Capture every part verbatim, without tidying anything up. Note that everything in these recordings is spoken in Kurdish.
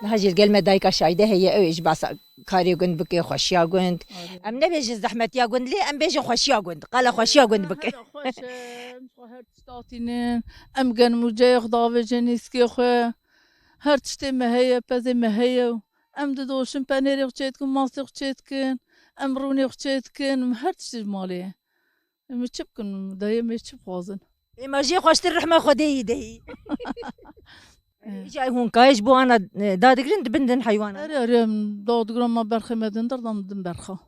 Niha jî li gel me dayika Şayde heye, ew ê ji behsa karê gund bike, xweşiya gund. Arê. Em nebêjin zehmetiya gund, lê em bêjin xweşiya gund. Qala xweşiya gund bike. Her xweş e, em xwe her tişt hatînin, em genim û ceyê xwe davêjin, nîskê xwe. Her tiştê me heye, pezê me heye. Em didoşin, penêrê xwe çêdikin, mastê xwe çêdikin, em rûnê xwe çêdikin, her tiştê ji malê ye. Em ê çi bikin? Dayê me çi bixwazin? Ê me jê xweştir rihma Xwedê yî de yî. Îca hûn kayê ji bo ana, e, dadigrin dibin din heywana. Erê, erê, em dadigran ma berxê me din der dan din berxa.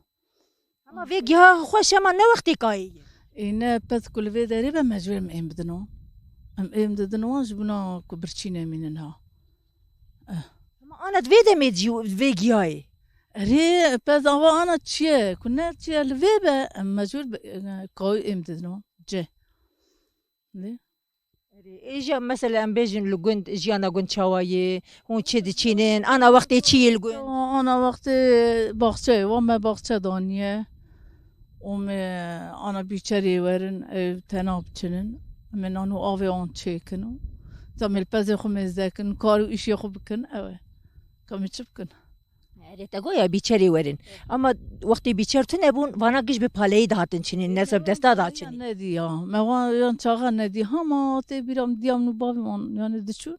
Ama vê giha xweş e, ma ne wextê kayê ye. Ê ne, pez ku li vê derê be mecbûr em êm bidin wan. Em êm didin wan ji bona ku birçî nemînin ha. Eh. Ama ana di vê demê jî vê giyayê. Erê, pez ava ana çi ye? Ku ne çi ye li vê be, em mecbûr be, e, kayî êm didin wan. Cê. Lê? Erê, ê jî mesela em bêjin li gund, jiyana gund çawa ye? Hûn çi diçînin? Ana wextê çi ye li gund? Ana wextê baxçeyê, wa me baxçe daniye. Û me ana bîçerê werin, ew tena biçinin. Em ê nan û avê wan çêkin û temel pezê xwe mêze kin, kar û îşê xwe bikin, ew e. Ka me çi bikin? Erê, te goya bîçerê werin. Ama wextê bîçer tune bûn, vana giş bi paleyî dihatin çinin, ne ser desta da çinin. Nedî ya. Me wan yan çaxa nedî. Hema tê bîra min diyam û bavê wan, yani diçûn.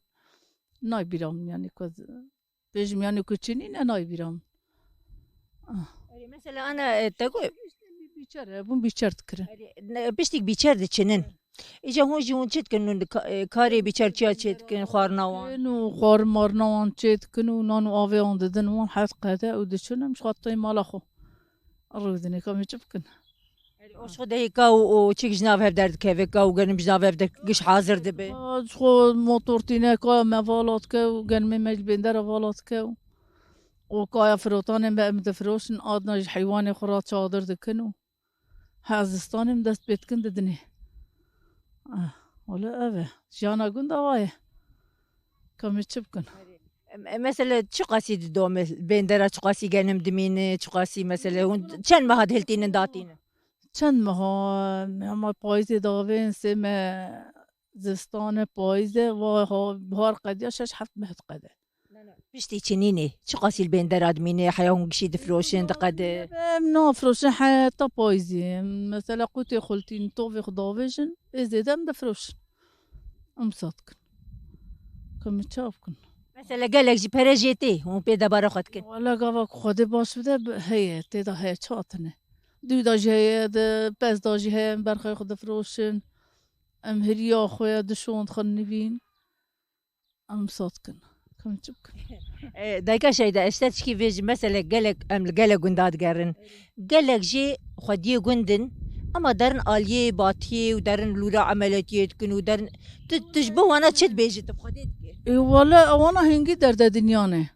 Nay bîra min, yani ku ez bêjim, yani ku çinî ne, nay bîra min. Ah. Erê, mesela ana, e, te go- Bîçer hebûn, bîçer dikirin. Erê, ne, piştîk bîçer diçinin. Îca hûn jî hûn çi dikin? Hûn di ka-, e, karê bîçer çiya çê dikin, xwarina wan? Ên û xwarin marina wan çê dikin û nan û avê wan didin wan, heft qede û diçin em ji xwe tê mala xwe. Rûdinê ka em ê çi bikin? Erê, o ji xwe dehê ka û, û çik ji nav hev derdikeve, ka û genim ji nav hev de giş hazir dibe? Ka ji xwe motor tîne, ka me vala dike û genimê me ji bêndera vala dike û, û kaya firotanê me em difiroşin, adna ji heywanê xwe re çadir dikin û. Ha, zistanê em dest pê dikin didinê. Ah, wele ev e. Jiyana gund ava ye. Ka em ê çi bikin? Em, em, mesele çiqasî didome, bêndera çiqasî genim dimîne, çiqasî mesele hûn çend meha dihiltînin datînin? Çend meha, hema payîzê davên sê me zistane, payîze, va ha, bihar qediya şeş heft meh diqede. Ne, ne. Piştî çinînê, çiqasî li bêndera dimîne, heya hûn gişî difiroşin, diqede? Em nafiroşin heta payîzê. Mesela qutê xultîn, tovê xwe davêjin, ê zêde em difiroşin. Em wisa dikin. Ka em çawa bikin? Mesela gelek jî pere jê tê, hûn pê debara xwe dikin? Wala gava ku Xwedê baş bide, bi-, heye, tê de heye, çawa tune. Dû da jî heye, di pez da jî heye, em berxê xwe difiroşin. Em hiriya xwe ya dişon dixin nivîn. Em wisa dikin. Ka em çi bikin? E, dayika Şeyda, ez te tişkî vêjim, mesele gelek, em li gelek gunda digerin. Gelek jî xwediyê gund in, ama derin aliyê batiyê û derin lûra emeliyatiyê dikin û derin, tu, tu ji bo wana çi dibêjî, tu bi Xwedê dikî? Ê, wele wana hingî derde dinya ne.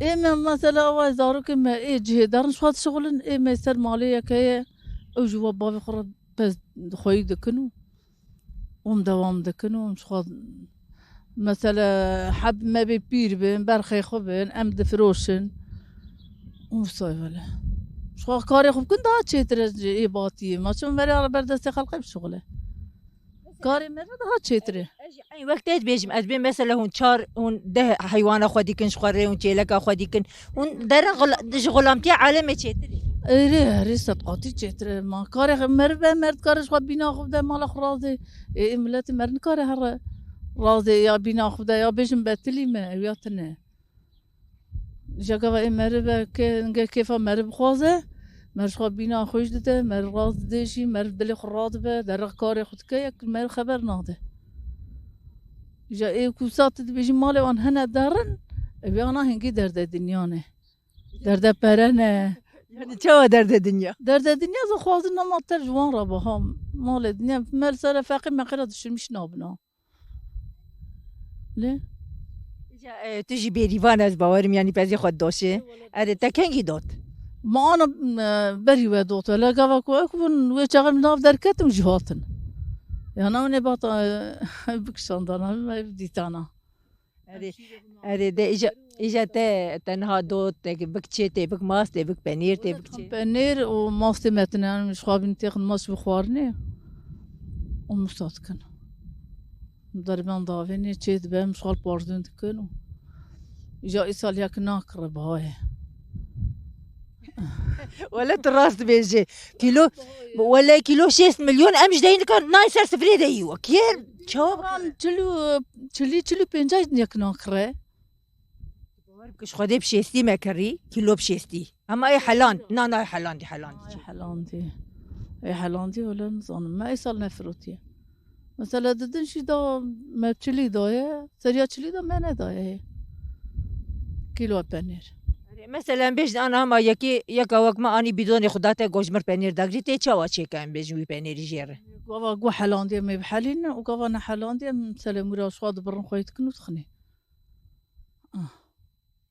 Ê me mesela, ew zarokê me ê cihê derin ji xwe dişixulin, ê me ser malê yek heye, ew ji we bavê xwe re pez xweyî dikin û hûn dewam dikin û ji xwe, mesele, heb me bê pîr bin, berxê xwe bin, em difiroşin. Û say wele. Ji xwe karê xwe bikin daha çêtir e ji ê batiyê. Ma çi merê re ber destê xelqê bişixule. Karê me re daha çêtir e. Ez jî eyn wek te dibêjim, ez bê mesela hûn çar, hûn deh heywana xwe dikin ji xwe rê, hûn çêleka xwe dikin. Hûn derin xula-, ji xulamtiya alemê çêtir e. Erê, erê, sedqatî çêtir e. Ma karê xe-, meriv be, meriv dikare ji xwe bîna xwe bide mala xwe razê. Ê, ê miletê meriv nikare here razê ya bîna xwe bide, ya bêjin betilî me, ew ya tune. Ji gava ê meriv e, ke-, ge kêfa meriv bixwaze, meriv ji xwe bîna xwe jî dide, meriv raz dide jî, meriv dilê xwe radibe, derix karê xwe dike, yek meriv xeber nade. Ji ê ku wisa tu dibêjî malê wan hene derin, ev yana hingî derdê dinya ne. Derdê pere ne. Yani çawa derdê dinya? Derdê dinya zixwazin nema ter ji wan re baha. Malê dinya, mel sere feqîr meqîra dişirmiş nabina. Lê? Îca, e, tu jî bêrîvan ez bawerim, yanî pezê xwe didoşê. Erê, te kengî dot? Ma ana, e, berî we dot. Wele gava ku ew bûn, wê çaxê min nav derketim jî hatin. Yana hûn ê bata, e, bikişandana, me dîtana. Erê, erê, de îca, îca te, te niha dot, te bik çê, tê bik mast, tê bik penîr, tê bik çê. Penîr û mastê me tine, em ji xwe bîn têxin mast bi xwarinê. Û mûsa dikin. Derban davênê çê dibe, em ji xwe parzûn dikin û Ja îsal yek nakire baye. Wele tu rast dibêjî. Kîlo, wele kîlo şêst milyon em ji deyî nikan nayê ser sifrê de yî wekî. Çawa bikire? Çil û, çilî, çil û pênca yek nakire. Bawer bike ji Xwedê bi şêstî me kirî, kîlo bi şêstî. Hema ê heland, na, na, helandî, helandî. Ay, helandî. Ê helandî wele nizanim. Me ê sal nefirotiye. Mesela didin jî da me çilî daye, seriya çilî da me nedaye. Kîlo penêr. Mesela em bêjin ana hema yekê, yeka wek me anî bîdonê xwe da te got ji mir penêr dagirî, tê çawa çêke em bêjin wî penêrî jê re? Gava gu helandiye me bihelîne û gava nehelandiye em selemûra ji xwe dibirin xwe dikin û dixinê. Ah.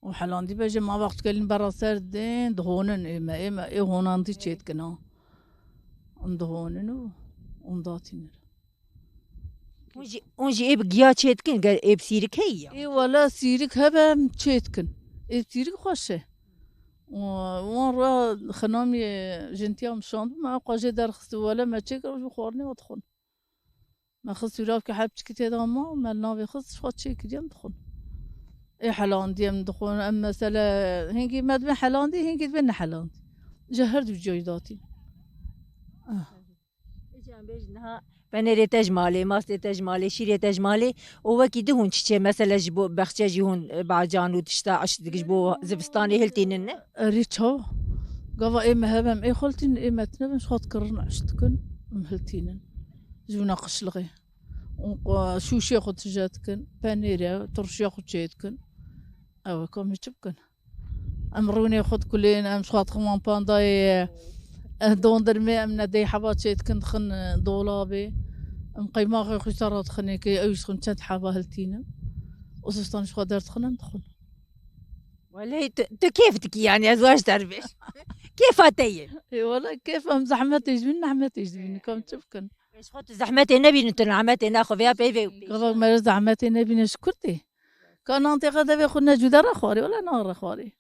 Û helandî be jê ma wext gelîn bera ser dên, dihonin ê me, ê me, ê honandî çê dikin ha. Em dihonin û, û datînin. Hûn jî, hûn jî ê bi giya çê dikin, ger ê bi sîrik heyî ya? Ê wele sîrik hebe em çê dikin. Ê bi sîrik xweş e. Û wan re xinamî jintiya min şandibû, me ew qajê derxistî wele me çê kir û ji xwarinê we dixwin. Me xist sûravkê heb çikî tê de ma, me navê xist ji xwe çê kiriye em dixwin. Ê helandî em dixwin, em mesele hingî me dibên helandî, hingî dibên nehelandî. Ji her du ciyayî datîn. Ah. Îca em bêjin niha penêrê te ji malê, mastê te ji malê, şîrê te ji malê û wekî di hûn çi çê, mesele ji bo bexçe jî hûn, e, bacan û tişta eşt dik ji bo zivistanê hiltînin ne? Erê çawa? Gava ê me hebem ê xwe hiltînin, ê me tine bin ji xwe dikirin eşt dikin, em hiltînin. Ji wina qişlixê. Û, e, şûşê xwe tije dikin, penêr e, turşiya xwe çê dikin. Ew e, ka em ê çi bikin? Em rûnê xwe dikulên, em ji xwe dixin wan pandayê, e, dondurmê, em nedey heba çê dikin, dixin, e, dolabê. Em qeymaxê xwe ser re dixin êkê, ew jî dixin çend heba hiltînin. Û zistan ji xwe derdixin, em dixwin. Welê tu, tu kêf dikî, yanî ez weş derbêj. Kêfa te ye. Ê wele kêf em zehmetê jî dibînin, nehmetê jî dibînin, ka em çi bikin? Ji xwe tu zehmetê nebînin, tu nehmetê naxwe vêya peyvê û pêş. Gava me zehmetê nebîne ji kurtê. Ka nan têxe devê xwe ne cuda re xwarê, wele nan re xwarê.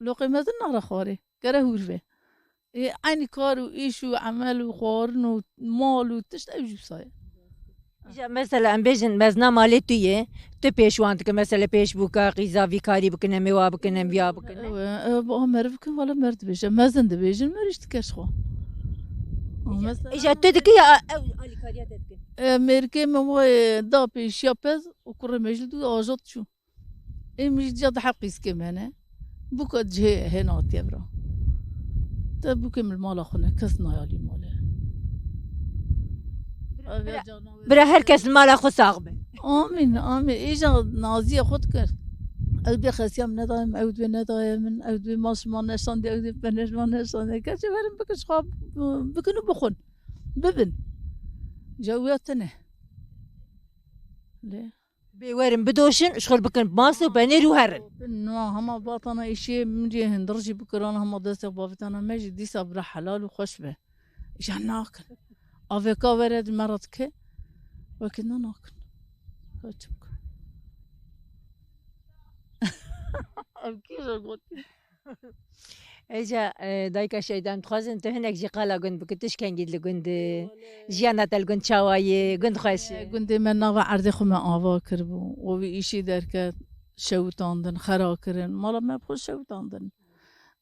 Loqê mezin nan re xwarê. Gere hûr ve. Ê, eynî kar û îş û emel û xwarin û mal û tişt ew jî wisa ye. Îja mesela em bêjin mezna malê tu ye, tu pêş wan dike, mesela pêş bûka, qîza vî karî bikin, em ê wa bikin, em viya bikin. Ew e, ew ba meriv bikin, wala meriv dibêje, mezin dibêjin, meriv jî dike ji xwe. Îja, mesela îja tu dike ya ew alîkariya te dike? E, mêrikê min wê da pêşiya pez û kurê me jî dû ajot çû. Ê min jî diya di heb qîzkê me ne. Bûka cihê hêna hatiye vira. Te bûkê min li mala xwe ne, kes nayalî malê. Bira, bira, bira her kes li mala xwe sax be. Amîn, amîn. Îja naziya xwe dikir. Ew dibê xesiya min nedaye min, ew dibê nedaye min, ew dibê ma şima neşandiye, ew dibê penêr şima neşandiye. Gerçi werin bikin ji xwe bikin û bixwin. Bibin. Îja wîya tune. Lê. Bê werin bidoşin, ji xwe bikin mast û penêr û herin. No, hema vatana îşê min jê hindir jî bikiran, hema destê bavêtana me jî dîsa bira helal û xweş be. Îja nakin. Avêka were di me re dike. Wekî ne nakin. Ka çi bikin? Ev kî re got? Êca, e, dayika Şeyda, em dixwazin tu hinek jî qala gund bikî, tu ji kengî li gund î? Wele. Jiyana te li gund çawa ye? Gund xweş e? E, gundê me nava erdê xwe me ava kiribû. Û wî îşî derket, şewitandin, xera kirin. Mala me bi xwe şewitandin.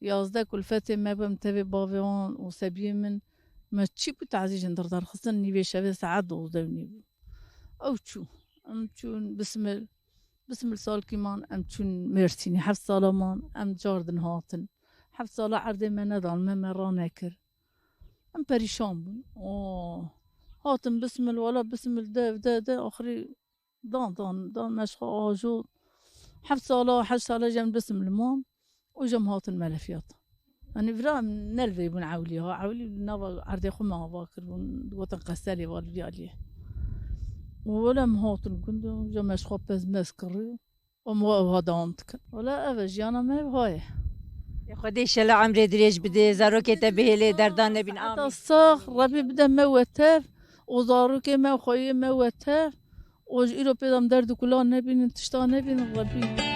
Yazdeh kulfetê me bû, em tevê bavê wan û sebiyê min. Me çî bû tazî ji hundir derxistin, nîvê şevê saet dozdeh û nîv bû. Ew çû. Em çûn, bismil. Bismil salkî man, em çûn Mêrsînê. Heft sala man, em cardin hatin. Heft sala erdê me nedan, me me ranekir. Em perîşan bûn. O, hatin bismil, wala bismil de, de, de, axirî dan, dan, dan, me ji xwe ajot. Heft sala, heşt sala jî em bismil man. Û jî em hatin melefiyat. Yanî vira em ne li vê bûn ewlî ha. Ewlî nava erdê xwe me ava kiribûn. Digotin qeselê va li vî aliyê. Û wele em hatin gund û jî me ji xwe pez mez kirî. Em wa ew ha dewam dikin. Wele ev e jiyana me ev ha ye. Ê Xwedê şela emrê dirêj bidê, zarokê te bihêlê, derdan nebîn. Saeta amîn. Sax, Rebî bide me wetev. Û zarokê me, xweyê me wetev. Û ji îro pê de em derd û kula nebînin, tişta nebînin, Rebî.